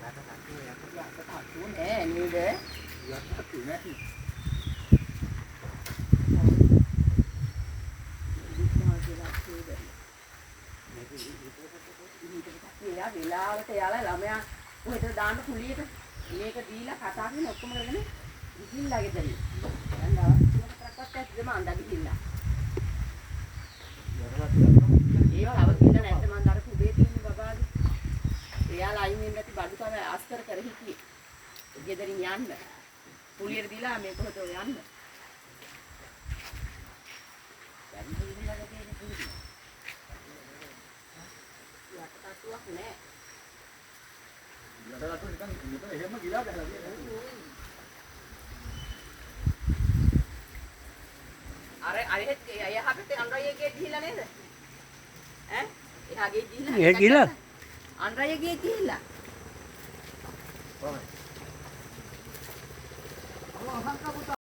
යට තට්ටුව නෑ නේද? යට තට්ටුව නෑ. එයා වෙලාවට එයාලා ළමයා කොහෙද දාන්න කුලියට මේක දීලා කතා කරන ඔක්කොම කරගෙන ගිහිල්ලා ගෙදරින්. දැන් දවස් 3-4ක්වත් ඇද්ද මං දා ගිහිල්ලා. ඒ තව කියලා නැද්ද මං අර කුබේ තියෙන බබාගේ. එයාලා අයින් වෙන්න ඇති බඩු තව අස් කර කර හිටියේ. ගෙදරින් යන්න. කුලියට දීලා මේ කොහෙද යන්න. දැන් ගිහිල්ලා තියෙන කුලිය. යට තට්ටුවක් නෑ. යට තට්ටුව නිකන් මෙතන එහෙම ගිලා ගහලා තියෙනවා. අර අර එහා පැත්තේ අන්රයියගේ ගිහිල්ලා නේද? ඈ එහා ගේ ගිහිල්ලා. ඒ ගිහිල්ලා? අන්රයියගේ ගිහිල්ලා. කොහොමද? අම්මා අහන්න පුතා.